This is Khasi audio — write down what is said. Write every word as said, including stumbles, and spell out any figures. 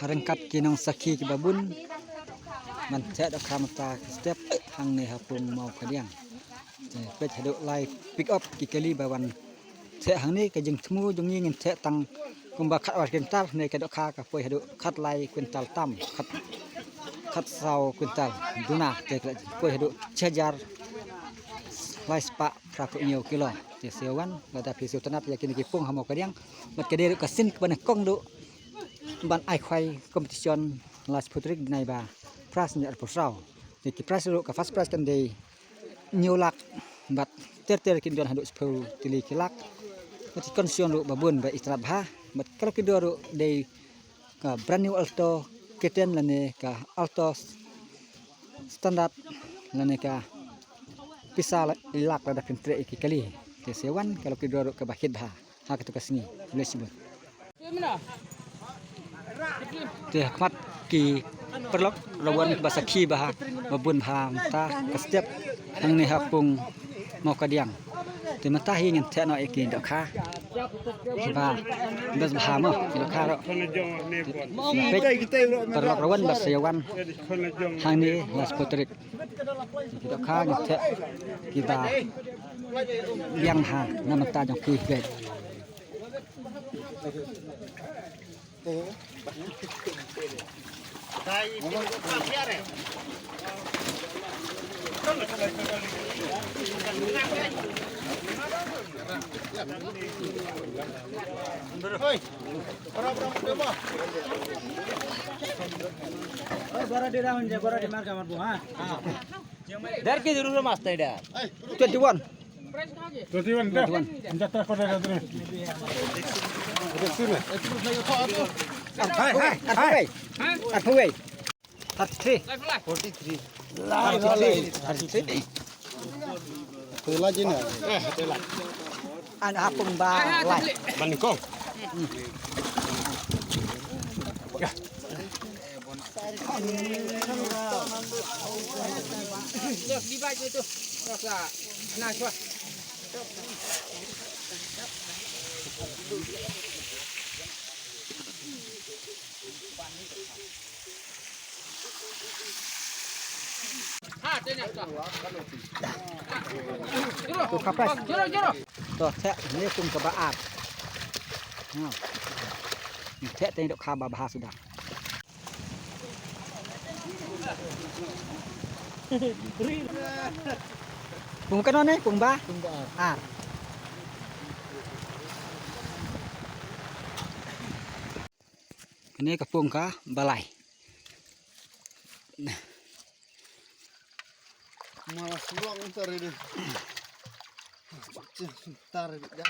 ryngkat ki nongsakhi kiba bun ban theh dohkha mynta ka step hangne ha pung Mawkadiang. Te peit haduh lai pick up ki kali ba wan theh hangne. Ka jingthmu jong ngi ngin theh tang kumba khatwei kwintal, ne ka dohkha ka poi haduh khatlai kwintal tam, khat, khatsaw kwintal duna, te ka la poi haduh shi hajar lai spah phra phew hynñiew kilo. Te siew wan, lada phi siew tynnat ïa kine ki pung ha Mawkadiang, bad ka dei ruh ka sien kaba nyngkong duh ban ai khwai competition, lai shiphew tarik bnai ba phra snem arphew saw. Te ki prize ruh, ka first prize kan dei hynñiew lak, bad ter ter kin don haduh shiphew tylli ki lak. Bad ki consolation ruh ba bun ba itynnat bha. Bad ka lucky draw ruh dei ka brand new Alto K ten lane ka Alto Standard lane ka pisa la, lak lada phin treh ïa ki kali. Te siew wan, ka lucky draw ruh kaba hit bha ha katu ka sngi. Khublei shibun. Te ha khmat ki paralok, la wan ba sakhi bha, ba bun bha mynta ka step hangne ha pung Mawkadiang. Te mynta hi ngin theh noh ïa ki dohkha kiba best bha mo, ki dohkha ruh. Peit paralok, la wan ba sa ïa wan hangne lai shiphew tarik. Ki dohkha ngin theh kiba biang bha na bynta jong ki guys. Bara di round je, bara di marka marbu, ha? Dar ki zurur mas tai dar. Twenty-one. Twenty-one, dah. Twenty-one. Jata ko dah, dah. Hai, hai, hai. Arphew wei. Thirty-three. Forty-three. Thirty-three. Thirty-three. Tela jina. An hapung ba lai. Ban kong. To, kapres. To, theh ne pung kaba ar. Ha. Theh te dohkha ba bha suda. Pung kano ne, pung ba? Pung ba ar. Ar. Kane ka pung kaba lai. Malah sulang ntar ini. Bakcil ntar ini.